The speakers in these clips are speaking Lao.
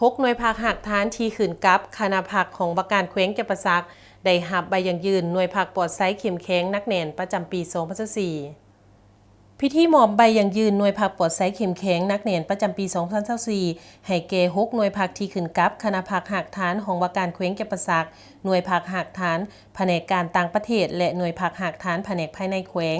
ຫົກໜ່ວຍພັກຮາກຖານທີ່ຂຶ້ນກັບຄະນະພັກຫ້ອງວ່າການແຂວງຈຳປາສັກ ໄດ້ຮັບໃບຢັ້ງຢືນໜ່ວຍພັກປອດໃສເຂັ້ມແຂງໜັກແໜ້ນປະຈຳປີສອງພັນຊາວສີ່. ພິທີມອບໃບຢັ້ງຢືນໜ່ວຍພັກປອດໃສເຂັ້ມແຂງໜັກແໜ້ນປະຈຳປີສອງພັນຊາວສີ່ ໃຫ້ແກ່ຫົກໜ່ວຍພັກທີ່ຂຶ້ນກັບຄະນະພັກຮາກຖານຫ້ອງວ່າການແຂວງຈຳປາສັກ, ໜ່ວຍພັກຮາກຖານພະແນກການຕ່າງປະເທດ ແລະ ໜ່ວຍພັກຮາກຖານພະແນກພາຍໃນແຂວງ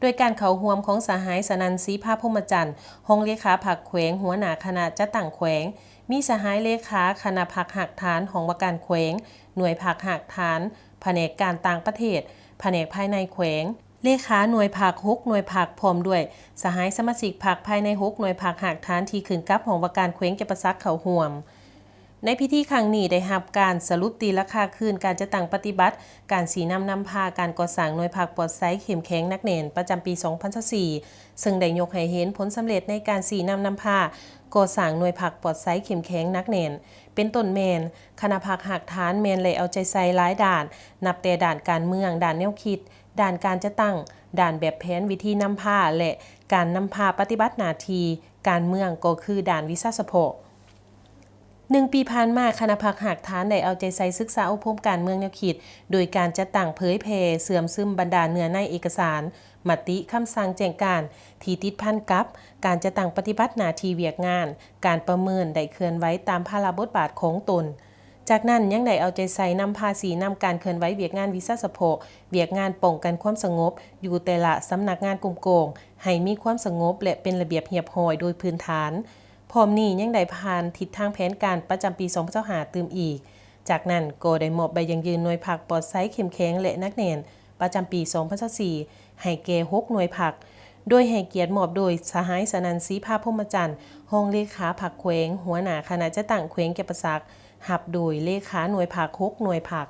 ໂດຍການເຂົ້າຮ່ວມຂອງສະຫາຍ ສະນັນ ສີພາພົມມະຈັນ ຮອງເລຂາພັກແຂວງ, ຫົວໜ້າຄະນະຈັດຕັ້ງແຂວງ, ມີສະຫາຍເລຂາຄະນະພັກຮາກຖານຫ້ອງວ່າການແຂວງ, ໜ່ວຍພັກຮາກຖານພະແນກການຕ່າງປະເທດ, ພະແນກພາຍໃນແຂວງ, ເລຂາໜ່ວຍພັກ ຫົກໜ່ວຍພັກ ພ້ອມດ້ວຍສະຫາຍສະມາຊິກພັກພາຍໃນຫົກໜ່ວຍພັກຮາກຖານທີ່ຂຶ້ນກັບຫ້ອງວ່າການແຂວງຈຳປາສັກເຂົ້າຮ່ວມ. ໃນພິທີຄັ້ງນີ້ໄດ້ຮັບການສະຫຼຸບຕີລາຄາຄືນການຈັດຕັ້ງປະຕິບັດການຊີ້ນຳນຳພາການກໍ່ສ້າງໜ່ວຍພັກປອດໃສເຂັ້ມແຂງໜັກແໜ້ນປະຈຳປີສອງພັນຊາວສີ່ ເຊິ່ງໄດ້ຍົກໃຫ້ເຫັນຜົນສຳເລັດໃນການຊີ້ນຳນຳພາກໍ່ສ້າງໜ່ວຍພັກປອດໃສເຂັ້ມແຂງໜັກແໜ້ນ ເປັນຕົ້ນແມ່ນ ຄະນະພັກຮາກຖານແມ່ນໄດ້ເອົາໃຈໃສ່ຫຼາຍດ້ານ, ນັບແຕ່ດ້ານການເມືອງ, ດ້ານແນວຄິດ, ດ້ານການຈັດຕັ້ງ, ດ້ານແບບແຜນວິທີນຳພາ ແລະ ການນຳພາປະຕິບັດໜ້າທີ່ການເມືອງ ກໍຄືດ້ານວິຊາສະເພາະ. ໜຶ່ງປີຜ່ານມາ, ຄະນະພັກຮາກຖານໄດ້ເອົາໃຈໃສ່ສຶກສາອົບຮົມການເມືອງແນວຄິດ ໂດຍການຈັດຕັ້ງເຜີຍແຜ່ເຊື່ອມຊຶມບັນດາເນື້ອໃນເອກະສານ, ມະຕິ, ຄຳສັ່ງແຈ້ງການ ທີ່ຕິດພັນກັບການຈັດຕັ້ງປະຕິບັດໜ້າທີ່ວຽກງານ, ການປະເມີນໄດ້ເຄື່ອນໄຫວຕາມພາລະບົດບາດຂອງຕົນ. ຈາກນັ້ນຍັງໄດ້ເອົາໃຈໃສ່ນຳພາຊີ້ນຳການເຄື່ອນໄຫວວຽກງານວິຊາສະເພາະ, ວຽກງານປ້ອງກັນຄວາມສະຫງົບຢູ່ແຕ່ລະສຳນັກງານກົມກອງ ໃຫ້ມີຄວາມສະຫງົບ ແລະ ເປັນລະບຽບຮຽບຮ້ອຍໂດຍພື້ນຖານ. ພ້ອມນີ້ຍັງໄດ້ຜ່ານທິດທາງແຜນການປະຈຳປີສອງພັນຊາວຫ້າຕື່ມອີກ. ຈາກນັ້ນກໍໄດ້ມອບໃບຢັ້ງຢືນໜ່ວຍພັກປອດໃສເຂັ້ມແຂງ ແລະ ໜັກແໜ້ນ ປະຈຳປີສອງພັນຊາວສີ່ ໃຫ້ແກ່ຫົກໜ່ວຍພັກ ໂດຍໃຫ້ກຽດມອບໂດຍສະຫາຍ ສະນັນ ສີພາພົມມະຈັນ ຮອງເລຂາພັກແຂວງ, ຫົວໜ້າຄະນະຈັດຕັ້ງແຂວງຈຳປາສັກ, ຮັບໂດຍເລຂາໜ່ວຍພັກ ຫົກໜ່ວຍພັກ.